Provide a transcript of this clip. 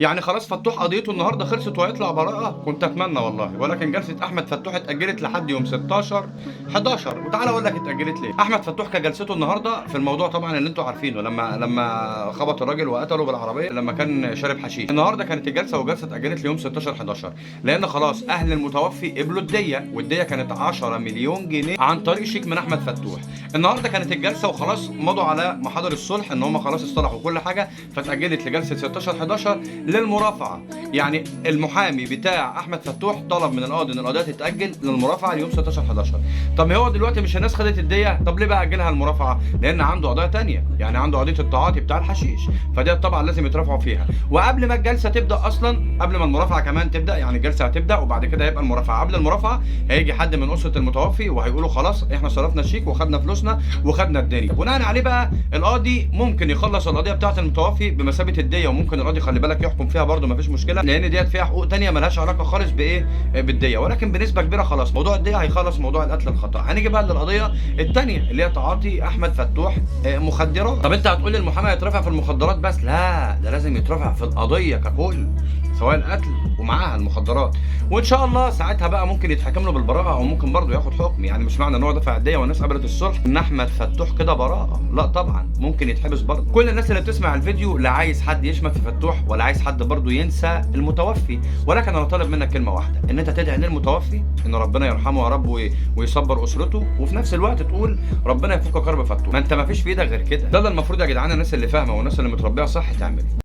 يعني خلاص فتوح قضيته النهارده خلصت وهيطلع براءه؟ كنت اتمنى والله، ولكن جلسه احمد فتوح اتاجلت لحد يوم 16/11. وتعالى اقول لك اتاجلت ليه. احمد فتوح كجلسته النهارده في الموضوع طبعا اللي انتوا عارفينه، لما خبط الراجل وقتله بالعربية لما كان شارب حشيش. النهارده كانت الجلسة، والجلسه اتاجلت ليوم 16/11 لان خلاص اهل المتوفي قبلوا الدية، والديه كانت 10 مليون جنيه عن طريق شيك من احمد فتوح. النهارده كانت الجلسة وخلاص مضوا على محاضر الصلح ان هم خلاص اصطلحوا كل حاجة، فاتاجلت لجلسة 16/11 للمرافعه. يعني المحامي بتاع احمد فتوح طلب من القاضي ان القضية تتاجل للمرافعه ليوم 16/11. طب هو دلوقتي مش الناس خدت الدية، طب ليه بقى اجلها المرافعه؟ لان عنده قضية تانية، يعني عنده قضية التعاطي بتاع الحشيش، فدي طبعا لازم يترافعوا فيها. وقبل ما الجلسة تبدا اصلا، قبل ما المرافعه كمان تبدا، يعني الجلسة هتبدا وبعد كده هيبقى المرافعه. قبل المرافعه هيجي حد من اسره المتوفي وهيقولوا خلاص احنا صرفنا الشيك وخدنا فلوسنا وخدنا الدنيا. بناء عليه بقى القاضي ممكن يخلص القضية بتاعه المتوفي بمثابة الدية، وممكن القاضي خلي بالك يحكم فيها برده مفيش مشكلة، لان ديت فيها حقوق تانية ملهاش علاقة خالص بايه، بالدية. ولكن بنسبة كبيرة خلاص موضوع الدية هيخلص موضوع القتل الخطا. هنيجي بقى للقضية الثانية اللي هي تعاطي احمد فتوح مخدرات. طب انت هتقول لي المحامي هيترفع في المخدرات بس؟ لا، ده لازم يترفع في القضية ككل، سواء القتل ومعاها المخدرات. وان شاء الله ساعتها بقى ممكن يتحكم له بالبراءة، او ممكن برضه ياخد حكم. يعني مش معنى ان هو دفع الدية والناس قبلت الصلح ان احمد فتوح كده براءه، لا طبعا ممكن يتحبس برضه. كل الناس اللي بتسمع الفيديو لا عايز حد يشمت في فتوح ولا عايز حد برضه ينسى المتوفي، ولكن انا طالب منك كلمة واحدة، ان انت تدعي للمتوفي ان ربنا يرحمه يا رب ويصبر اسرته، وفي نفس الوقت تقول ربنا يفك كرب فتوح. ما انت ما فيش في ايدك غير كده. ده المفروض يا جدعان الناس اللي فاهمه والناس اللي متربيه صح تعمل.